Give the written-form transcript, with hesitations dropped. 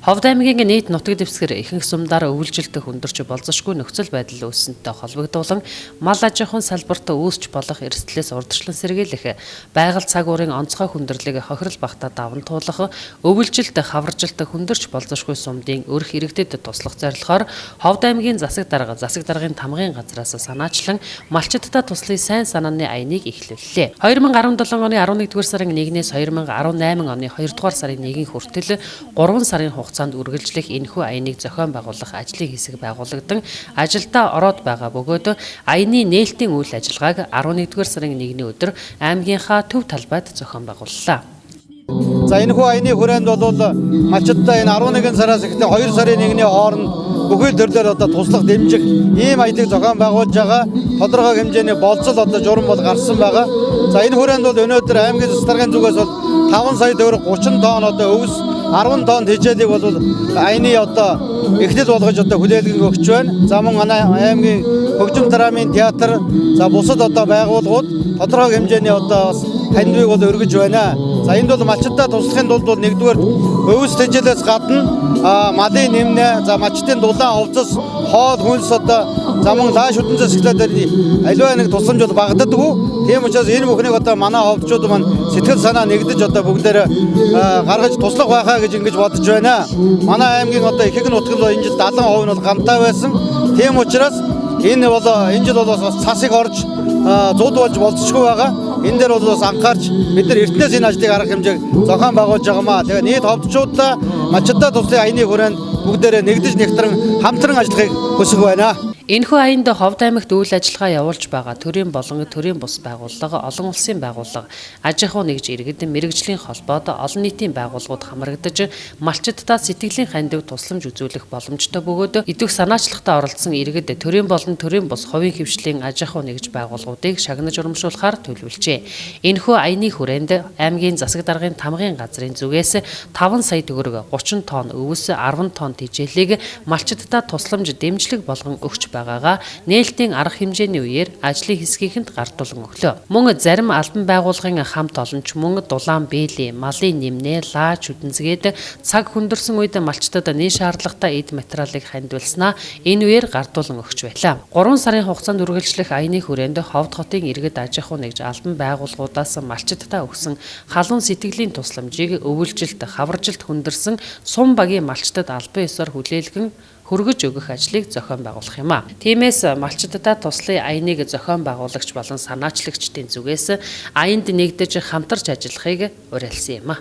Ховд аймгийн нийт нутаг дэвсгэр ихэнх сумдаар өвөлжилт хүндэрч болзошгүй нөхцөл байдал үүссэнтэй холбогдуулан мал аж ахуйн салбарт үүсч болох эрсдлээс урдчлан сэргийлэх, байгаль цаг уурын онцгой хүндрэлийг хохирол багтаа даван туулах, өвөлжилт, хаваржилт хүндэрч болзошгүй сумдын өрх иргэдэд туслах зорилгоор Ховд аймгийн засаг дарга, засаг даргын тамгын газраас санаачлан малчиддаа туслах сайн санааны аяныг эхлүүллээ. 2017 оны 11-р сарын 1-ээс 2018 оны 2-р сарын 1-ийн хүртэл 3 сарын хугацаанд үргэлжлэх энэхүү аяныг зохион байгуулах ажлын хэсэг байгуулагдан ажилдаа ороод байгаа бөгөөд аяны нээлтийн үйл ажиллагааг 11-р сарын 1-ний өдөр аймгийнхаа төв талбайд зохион байгууллаа. За энэхүү аяны хүрээнд бол малчиддаа энэ 11 сараас эхлэн 2 сарын 1-ний хооронд бүхий төрлөөр одоо туслах дэмжих ийм аялыг зохион байгуулж байгаа. Тодорхой хэмжээний болцол одоо журам бол гарсан байгаа. За энэ хүрээнд бол өнөөдөр аймгийн засаг даргын зүгээс бол 5 сая төгрөг 30 тонн одоо өвс 10 тонн тэжээлийг бол аяны одоо эхлэл болгож одоо хүлээлгэн өгч байна. За мөн манай аймгийн хөгжим драмын театр, за бусад одоо байгууллагууд тодорхой хэмжээний одоо бас хандивыг бол өргөж байна. За энд бол малчиддаа туслахын тулд бол нэгдүгээр өвс тэжээлээс гадна малын нэмнэ, за малчдын дулаан хувцас, хоол хүнс одоо за мөн лааш хүтэнцээс эхлээд аливаа нэг тусламж бол багаддаггүй. Тийм учраас энэ бүхнийг одоо манай ховдчууд маань сэтгэл санаа нэгдэж одоо бүгдээр гаргаж туслах байхаа гэж ингэж бодож байна. Манай аймгийн одоо ихэнх нутаг нь энэ жил 70% нь бол гамтай байсан. Тийм учраас энэ бол энэ жил бол бас цасыг орж зуд болж болцсохгүй байгаа. Энэ дээр бол бас анхаарч бид нар эртнээс энэ ажлыг арга хэмжээг зохион байгуулж байгаамаа. Тэгээ нийт ховдчуудаа малчиддаа туслах аяны хүрээнд бүгдээрээ нэгдэж нэгтрэн хамтран ажиллахыг хүсэх байна. Энэхүү аянд Ховд аймагт үйл ажиллагаа явуулж байгаа төрийн болон төрийн бус байгууллага, олон улсын байгууллага, аж ахуй нэгж иргэд, мэргэжлийн холбоод олон нийтийн байгууллагууд хамрагдаж малчиддаа сэтгэлийн хандив тусламж үзүүлэх боломжтой бөгөөд идэвх санаачлагтай оролцсон иргэд төрийн болон төрийн бус хувийн хэвшлийн аж ахуй нэгж байгууллагуудыг шагнаж урамшуулахаар төлөвлөжээ. Энэхүү аяны хүрээнд аймгийн засаг даргын тамгын газрын зүгээс 5 сая төгрөг 30 тонн өвс 10 тонн тэжээлийг малчиддаа тусламж дэмжлэг болгон өгч байгаагаа нээлтийн арга хэмжээний үеэр ажлын хэсгийнхэнд гардуулан өглөө. Мөн зарим албан байгууллагын хамт олонч мөн дулаан бээлий, малын нэмнэ, лаа чүдэнзгээд цаг хүндэрсэн үед малчдад нийт шаардлагатай эд материалыг хандивалснаа энэ үеэр гардуулан өгч байлаа. 3 сарын хугацаанд үргэлжлэх аяны хүрээнд Ховд хотын иргэд аж ахуй нэгж албан байгууллагуудаас малчиддаа өгсөн халуун сэтгэлийн тусламжийг өвөлжилт, хаваржилт хүндэрсэн сум багийн малчдад албан ёсоор хүлээлгэн хөргөж өгөх ажлыг зохион байгуулах юм а. Тиймээс малчиддаа туслах аяныг зохион байгуулагч болон санаачлагчдын зүгээс аянд нэгдэж хамтарч ажиллахыг уриалсан юм а.